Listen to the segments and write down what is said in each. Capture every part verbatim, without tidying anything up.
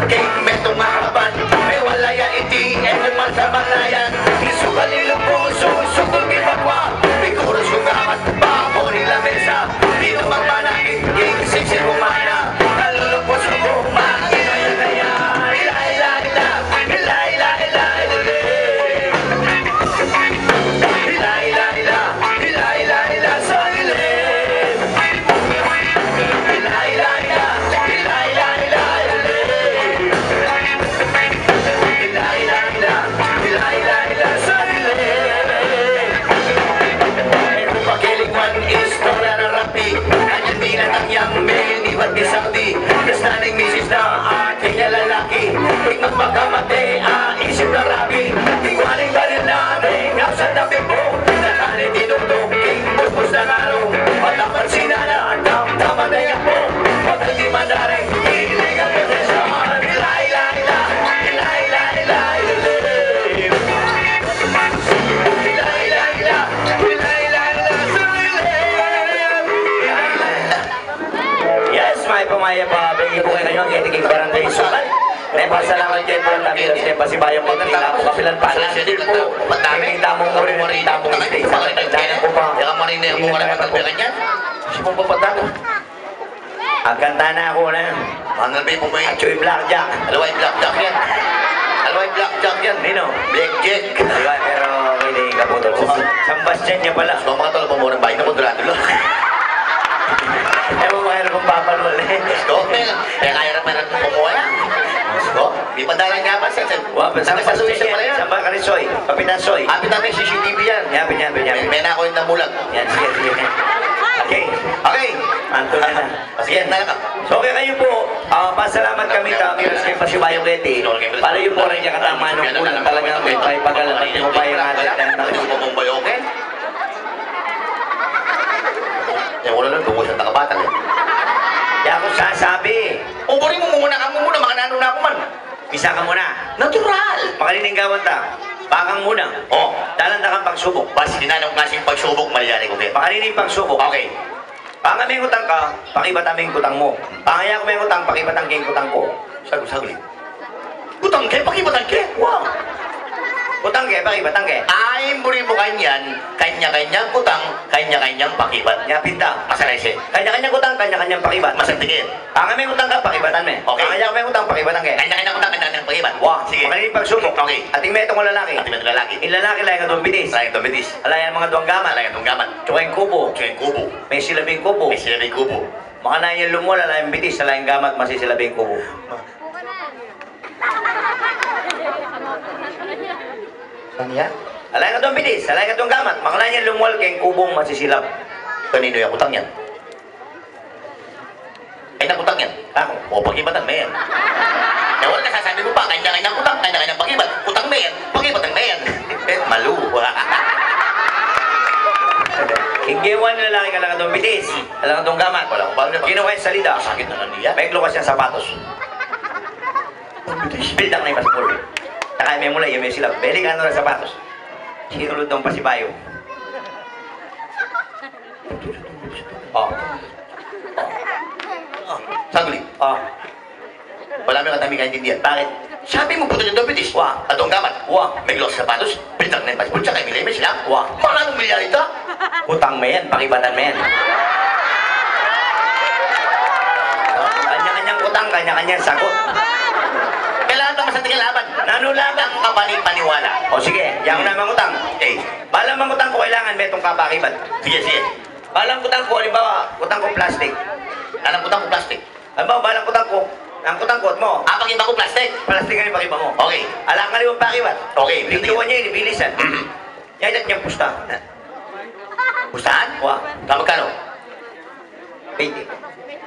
King metung a kaban, e wala ya iti, e kumal sa balayan. Isukal ilu pusu, sukul king bagwa, pigurus ku gamat, babo ni lamesa, di na magmanakit, king sisi kumana, kalulupus ku, makinaya-naya, ila, ila, ila, ila, ila, ila, ila, ila. Ila, ila, ila, ila, ila, ila, sa ilim. Ila, ila, ila, ila, ila, ila, ila, ila. Ila, ila, ila, ila, ila, ila, sa ilim. Metung pa kelingwan, istorya na rapi. Kanyan binatang yang menibat ni Saudi. Pesta ning misis na atin ya lalaki. Ing magmakamate, a isip na rapi. Ing waling baril na ring ausat na bimbo. Natani tinugtog king busbus na ngarung. Matapat sinana, damdaman na yang po. Patay di madaring, iligang presensya. Ila, ila, ila, ila, ila, ila, ila, ila. Ila, ila, ila, ila, ila, ila, ila, ila. Yes, mayap a mayap a buhay kanyan, keti king Barangay Sukat. Mepasalamat ke pu, Tamiras, keng pasibayu keti, pu, kapilan pa, salamat pu. Ing tamung murin, ing tamung stage. Ing tamung murin, ing tamung stage. Agkanta na ku na. Ano na, Bibo, may atsu i blackjack. Aliwa i blackjack yan. Aliwa i blackjack yan. Ninu? Blackjack. Aliwa, pero hindi kaputol. San Bastian ya pala. Kung mga talo, pamurang bayi na, putol-putol. Ewan ko, ewan kung papalwal, eh. Gusto? Kaya, kaya na pala kung kumuha yan. Gusto? Di pa dalan nga ba, sir? Wa, pero San Bastian ya pala yan. San Ba-, Kapitan Soy. Kapitan Soy. Ah, Kapitan, may C C T V yan. Yan, yan, yan. May, may na ako yung namulag. Yan, sige, sige. Okay. Okay. Anto na. Sige, na lang. So, kaya kayu pu, ah, pasalamat kami, Tamiras, keng pasibayu keti. Para yu pu rin ya katama nung kulang talaga, may paipagal, may paipagal. Eh, wala lang, tungkol sa nakabatal, eh. Kaya ku sasabi. O, buri mu muna, kamu muna, makananu na ku man. Bisa ka muna. Natural. Makanini ing gawan ta? Bakang muna. O. Dalan ta kang pagsubok. Bas, dinanam ku kasing pagsubok, malyari ku, Ben. Makanini ing pagsubok? Okay. Bang aku mengutang ka, pakibatan me ing kutang mu. Bang aku mengutang, pakibatan ke ing kutang ku. Saglit, saglit. Kutang ke, pakibatan ke? Wa. Kutang ke, pakibatan ke? Ay, buri mu kanyan, kanya-kanyang kutang, kanya-kanyang pakibat. Nya pinta. Masalese. Kanya-kanyang kutang, kanya-kanyang pakibat. Masanting. Bang aku mengutang ka, pakibatan me. Okay. Bang aku mengutang, pakibatan ke. Kanya-kanyang kutang, kanya-kanyang pakibat. Wa. Sige. Makanini ing pagsubok? Okay. Atin metung a lalaki. Atin metung a lalaki. Ing lalaki, ala yang duang bitis. Ala yang duang bitis. Ala yang duang gamat. Ala yang duang gamat. Tsaka ing kubo. Tsaka ing kubo. Mesilabi ing kubo. Mesilabi ing kubo. Makananu yang lumual, ala yang bitis, ala yang gamat, masisilab ing kubo. Kanyan? Ala yang duang bitis, ala yang duang gamat, makananu yang lumual keng kubong masisilab. Kaninu yang kutang yan? Ay, nang kutang yan. Aku. O, pakibatan me yan. E, wala, sasabi mu pa, kanya-kanyang kutang, kanya-kanyang pakibat. Kutang me yan, pakibatan me yan. E, malu. Ing gewa ning lalaki, ala yang duang bitis, ala yang duang gamat. Wala, wala. Kinuha yang salida. Sakit na kaniya. Meklukas yang sapatos. Bitis. Bildang na ing paspul. Takay me mula, iya mesilabi. Belikan no ring sapatos. Sinulud nong pasibayu. O. O. Saglit. O. Wala me katami kaintindian. Bakit? Sabi mu, putol yang duang bitis. Wa. At duang gamat. Wa. Meklukas sapatos, bildang na ing paspul, tsaka mileme sila. Wa. Makananu milyari ita? Kutang me yan, pakibatan me yan. Kanya-kanyang kutang, kanya-kanyang sagot. Kailangan tang masanting a laban. Nanu laban? Ang kapani-paniwala. O sige, yang una mangutang. Okay. Balang mangutang ku, kailangan metung ka pakibat. Sige, sige. Balang kutang ku, halimbawa, kutang ku plastik. Anong kutang ku plastik? Halimbawa, balang kutang ku, ang kutang ku, at mu. Ah, pakibat ku plastik. Plastik ang pakibat mu. Okay. Ala kang aliwang pakibat. Okay. Pintuan nya ini, bilisan. Mhm. Nya, idat nyang pusta. Pustahan? Wa. Ka magkano? Bente.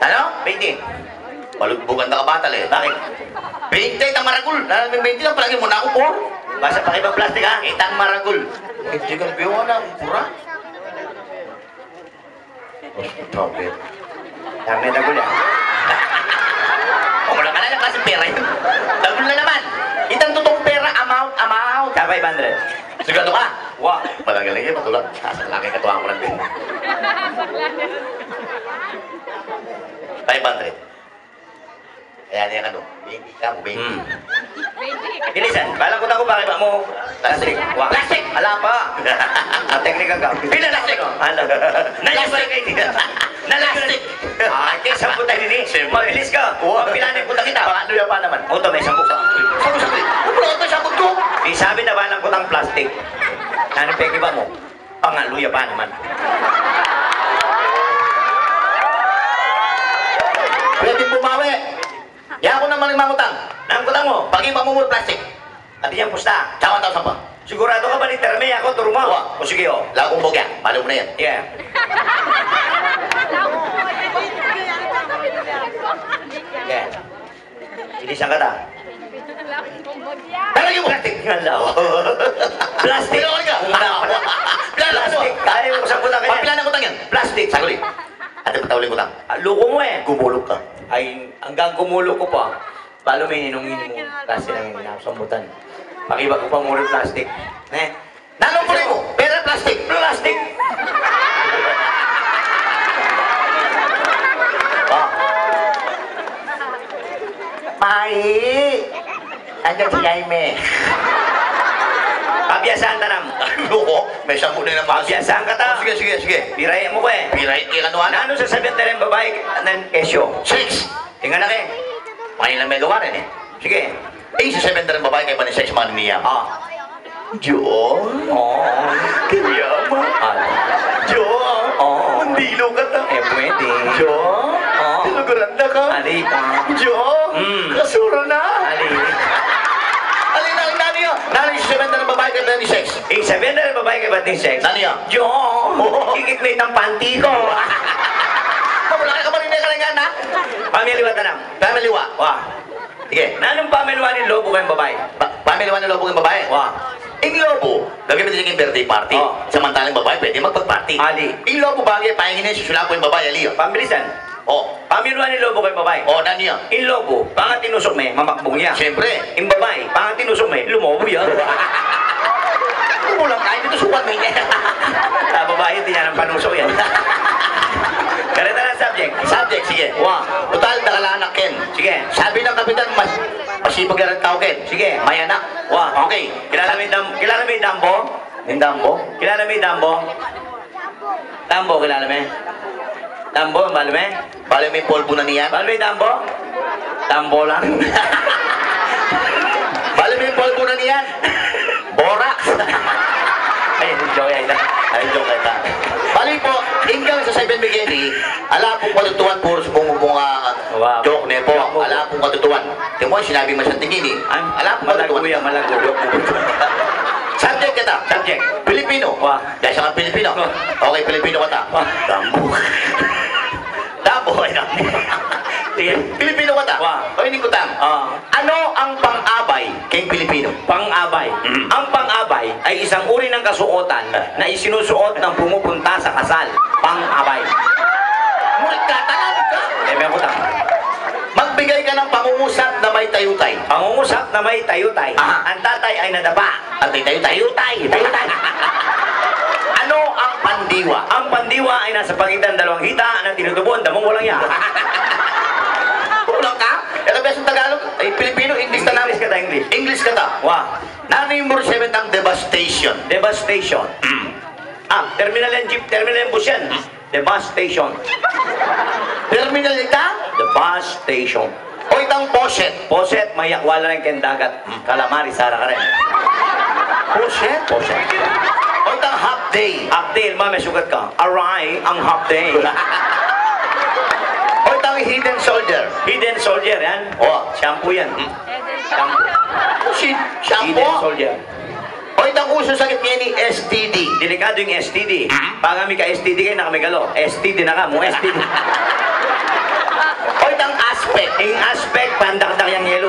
Ano? Bente. Palugbugan na ka batal e. Bakit? Bente, itang maragul. Lalang ning bente, ang palagi mu na aku, por. Basta pakibat plastik, ha? Itang maragul. Bente ka na biyawa na, pura. Tawag e. Tawag e, dagul ya. O, wala ka na lang klaseng pera yun. Dagul na naman. Itang totoong pera, amount, amount. Sa five hundred. Sigurado ka? Wa. Malagal lagi, matulad. Sa laki katuwang ko lang din. Five hundred. Ayan, ayan, ano? Baby ka mo, baby. Hmm. Bilisan, balang kutang ku, pakiba mu. Plastic. Wa. Plastic! Ala pa. Ang teknika ka. Plastic! Ano? Plastic! Plastic! Ay, kaya sambutan ini. Siyempre. Mabilis ka. Wa. Pila na ing kutang kita? Pangatlu ya pa naman. O, to, may sambut ka. Sambut, sambut. Ano pala ito, sambut ku? Di sabi na balang kutang plastic. Nanu ing pekiba mu? Pangatlu ya pa naman. Pwedeng bumawi. Ya, aku naman ing mangutang. Nanu ing kutang mu? Pakiba mu mu ring plastic. Atin yang pusta. Tama, tama, sampa. Sigurado ka ba ni terme aku, turu mu? Wa. O, sige, o. Lagu mu yan. Balu mu na yan. Yeah. Yeah. Bilisan kata. Talaga mu. Plastic nga lang. Plastic. Plastic. Plastic. Ay, usap ko na kanya. Pagpila na kutang yan? Plastic. Saglit. Atin pang tauli kutang. Ah, luku mu e. Gumuluk ka. Ay, anggang gumuluk ku pa. Balu mu, ininung-inung mu. Klase nang ini, sambutan. Pakiba ku pa mu ring plastic. Ne? Nanu ing puli mu? Pera, plastic? Plastic! Ah. Mai! Andiyan si Jaime. Pabiasaan ta naman. Ano ko? May sambu na naman. Pabiasaan kata. O, sige, sige, sige. Pirain mu ku e. Pirain ke kanu, anak. Nanu ing sasabian da ring babai nang kesyo? Sex. Tingnan na ke. Main lang may gawa rin e. Sige. Eh, sasabian da ring babai kaybat ning sex, manini ya? Ah. Jo? O. Kaya ma? Ano? Jo? O. Mandilu kata? E, pwede. Jo? O. Tinuguran da ka? Ali pa. Jo? Mm. Kasura na? Ali. Ali na, nanu ya? Nanu ing sasabian da ring babai kaybat ning sex? Ing sasabian da ring babai kaybat ning sex? Nanu ya? Jo? O. Ikit me itang panty ku. Kamu laki ka pa rin, e ka rin nga na? Pamiliwatan na. Pamiliwa. Wa. Sige. Nanung pamiliwa ning lobo keng babai? Pa-, pamiliwa ning lobo keng babai? Wa. Ing lobo, gagamitan ya keng birthday party. O. Samantalang babai, pwede magpag-party. Ali. Ing lobo, bage, paingin ne, susulapo ing babai, ali ya. Pambilisan. O. Pamiliwa ning lobo keng babai? O, nanu ya? Ing lobo, panga tinusuk me, mamakbung ya. Siyempre. Ing babai, panga tinusuk me, lumobo ya. Kumulang kain, tinusukan me. Ah, babai, atin yang panusuk ya. Kareta na subject. Subject, sige. Wa. Total, dakal a anak ken. Sige. Sabi ng kapitan, mas-, masipag ya ring tau ken. Sige. May anak. Wa. Okay. Kilala me ing Dam-, kilala me ing Dambo? Ing Dambo? Kilala me ing Dambo? Dambo, kilala me? Dambo, balu me? Balu me ing polvo na niyan? Balu me ing Dambo? Dambo lang. Balu me ing polvo na niyan? Borax. Ay, joke ya ita. Ay, joke ya ita. Bale pu, inggang sa seven mi keni, ala pung katutuan, puru mung, mung, ah, joke ne pu. Ala pung katutuan. Timu, sinabi mu sa tingin e. Ala pung katutuan. Malago ya, malago. Joke pu. Subject keta. Subject. Pilipino. Wa. Dahil sa Pilipino. Wa. Okay, Pilipino keta. Wa. Dambo. Dambo, ay, dambo. Sige. Pilipino keta. Wa. O, ini kutang. Ah. Ano ang pang-abay keng Pilipino? Pang-abay. Mm. Ang pang-abay ay isang uri ng kasuotan na isinusuot ng pumupunta sa kasal. Pang-abay. Murit ka, Tagalog ka? E, may kutang. Magbigay ka ng pangungusap na may tayutay. Pangungusap na may tayutay. Aha. Ang tatay ay nadapa. Ang tayutay. Tayutay. Tayutay. Ano ang pandiwa? Ang pandiwa ay nasa pagitan ng dalawang hita na tinutubo ang damong walang iya. Kulang ka? Ito, best Tagalog. Ay, Pilipino, English na lang. English keta, English. English keta. Wa. Nanu ing mursemen tang devastation? Devastation. Mm. Ah, terminal yang jeep, terminal yang bus yan. Mm. The bus station. Terminal ita? The bus station. O itang poset? Poset, mayakwa la rin keng dagat. Hmm, calamari, sara ka rin. Poset? Poset. O itang half day? Half day, ilma, mesugat ka. Aray, ang half day. O itang hidden soldier? Hidden soldier, yan. O. Shampoo yan. Hmm. Shampoo. Si shampoo? Hidden soldier. O itang uso sakit ngeni, S T D. Delikadu ing S T D. Mhm. Pag kami ka-S T D kayu, na kami galo. S T D na ka, mu-S T D. O itang aspect. Ing aspect, pandakdak yang yelo.